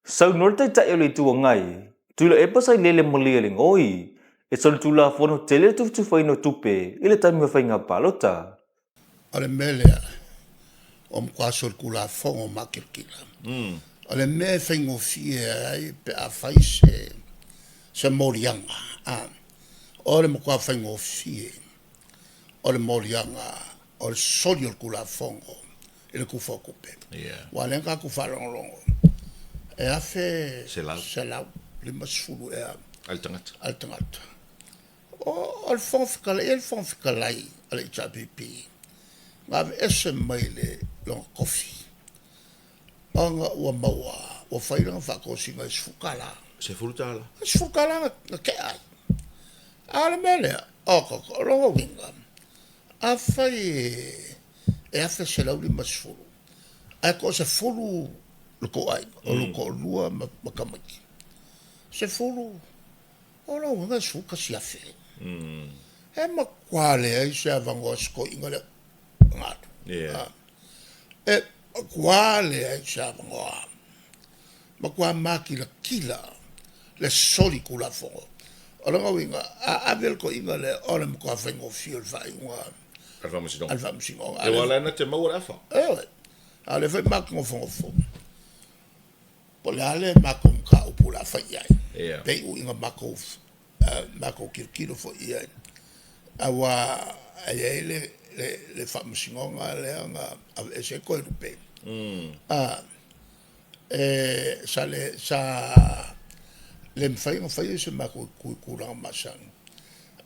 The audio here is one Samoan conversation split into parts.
Saunoa le Taitai o le Itu Agai, Tuilaepa Sailele Malielegaoi, e solitulafono tele le tufatufaina o tupe i le taimi o faiga palota. O le mea lea, ua matua solitulafono makilakilac. O le mea e faigofie ai pe a fai se se moliaga, o le matua faigofie o le moliaga o le soli o le Tulafono i le tufa o tupe. Aua o lea na tatou faalogologo e $1,150 ea a le tagata. O le Fofoga Fetalai, e i ai le Fofoga Fetalai a le HRPP na aveese mai le lona tofi ona ua maua ua fai lana faatosina i le $10. $10? $10 na tea ai. A o le mea lea, oka oka, o lona uiga, afai e $1,150 ae toasefulu le tou aiga, o lou toalua ma tamaiti, 10, o lona uiga e $11,000. E matua leai se avanoa o si toeaina lea na alu. E matua leai se avanoa, matua makilatila le solitulafono. O lona uiga, a ave le toeaina lea, o le matua faigofie o le faaiuga a le a le Faamasinoga. Aua o la e na te maua le afa. Ioe. A o lea foi matou te nofonofo, po o le a le matou mataupu o le a fai i ai, pe iu ina matou matou tilotilo foi i ai, aua e i ai le Faamasinoga lea na aveese ai Toelupe, sa le mafai ona faia se matou itu i tulaga masani,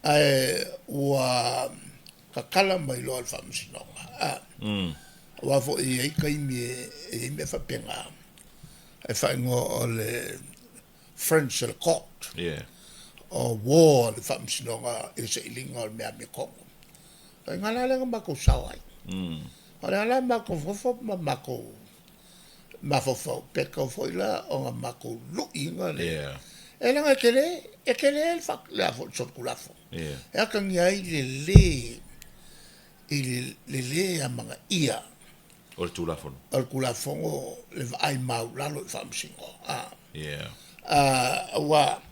ae ua tatala mai loa e le Faamasinoga, aua foi e i ai taimi e i ai mea faapena, e faaigoa o le Friends of the Court, o uo a le Faamasinoga i le sailiga o le mea amiotonu. O i ina la lea na matou sao ai. O lea la matou nofonofo ma matou mafaufau pe tatau foi la ona matou lu'i ina le e leaga e tele, e tele le le solitulafono. E atagia ai le lē, i le lē amanaia o le Tulafono, o le Tulafono le vaai maualalo i Faamasino. Aua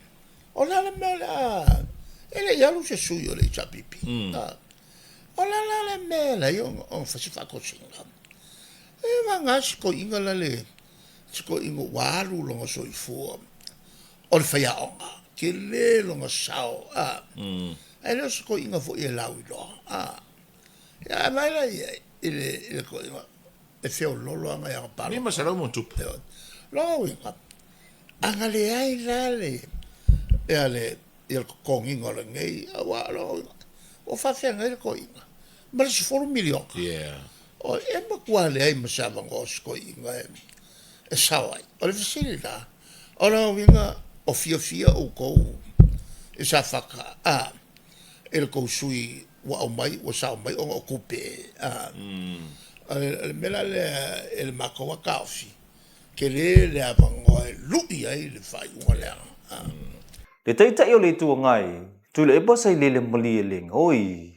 o le a le mea o le a, e le i alu se sui o le HRPP. O le a la le mea e ala ai ona fai se faatosina? E vagana si toeaina la le, si toeaina ua alu lona soifua o le faiaoga, tele lona sao, ae le o se toeaina foi e lauiloa. Ia a vaai la i ai i le toeaina e feoloolo lava nai ana palota. 500 ma ona tupu. Ioe. O lona uiga, a na leai la le le totogiina o lenei, aua o lona uiga, ua faafeagai le toeaina ma le $10 miliona. E matua leai ma se avanoa o si toeaina e sao ai. O le fesili la, o lona uiga o fiafia outou i Safata i le tou sui usufono ua aumai ua sao mai ona o tupe? O le mea la lea i le matou lava taofi, tele le avanoa e lui ai le faaiuga lea. Le Taitai o le Itu Agai, Tuilaepa Sailele Malielegaoi.